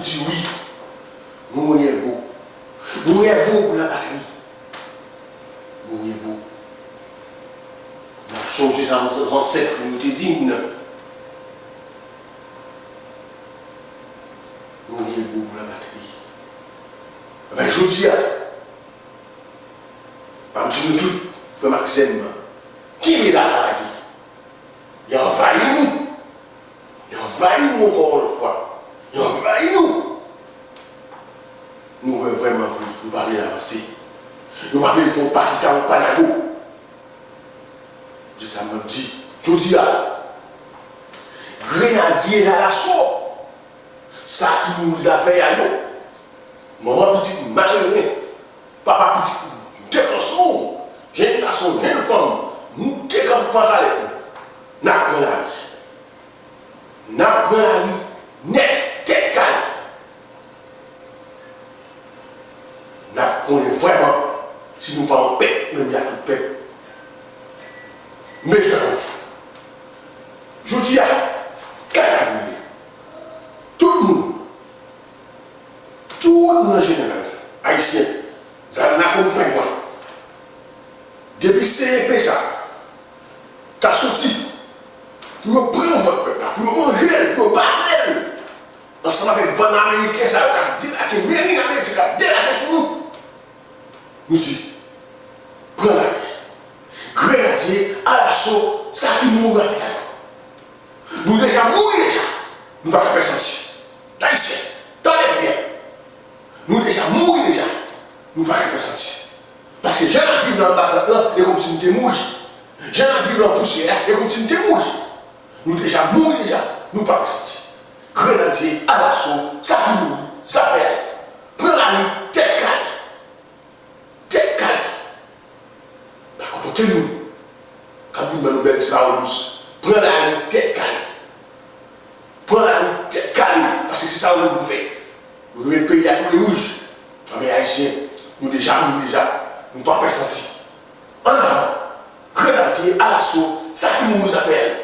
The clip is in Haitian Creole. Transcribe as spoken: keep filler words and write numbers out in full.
di wi. Mouri e bo. Mouri e bo pou lapatri. Mouri e bo. N ap sonje sa zansèt nou yo te di n. Mouri e bo pou lapatri. Ebyen, jodi a, m ap di nou tout, frè m ak sè m, kenbe la, pa lage. Y anvayi nou. Y anvayi nou ankò yon lòt fwa. Y anvayi nou. Nou wè vrèman vre, nou pa vle avanse. Nou pa vle fè yon pa kita, yon pa nago. Se sa m ap di. Jodi a, grenadye lalaso, sa ki mouri zafè a yo. Manman pitit malere, papa pitit defanse w, jenn gason, jenn fanm, nou dekanpe pantalèt nou. N ap pran lari. N ap pran lari nèt, tèt kale. N ap konnen vrèman si nou pa yon pèp, menm jan ak tout pèp. M bezwen konnen. Jodi a, gad avni. Tout moun, tout moun an jeneral, ayisyen, zam nan konpay mwen. Depi C E P sa ta soti pou yo pran vòt pèp la, pou yo manje l, pou yo bafle l, ansanm avèk bann Ameriken sa yo k ap debake, merin Ameriken k ap debake sou nou, nou di, pran lari. Grenadye, alaso, sa ki mouri avè a yo. Nou deja mouri deja. Nou pa ka fè santi. Ayisyen, tande m byen. Nou deja mouri deja. Nou pa ka fè santi. Paske jan n ap viv nan anba tant lan, e kòmsi n te mouri. Jan n ap viv nan pousyè a, e kòmsi n te mouri. Nou deja mouri deja. Nou pa ka fè santi. Grenadye, alaso, sa ki mouri, zafè a yo. Pran lari, tèt kale. Tèt kale. Pa koute okenn moun k ap vin ban nou bèl ti pawòl dous. Pran lari tèt kale. Pran lari tèt kale, paske se sa yo vle pou n fè. Yo vle met peyi a koule wouj. Anben, Ayisyen, nou deja mouri deja. Nou pa pè santi. Annavan! Grenadye, alaso, sa ki mouri zafè a yo.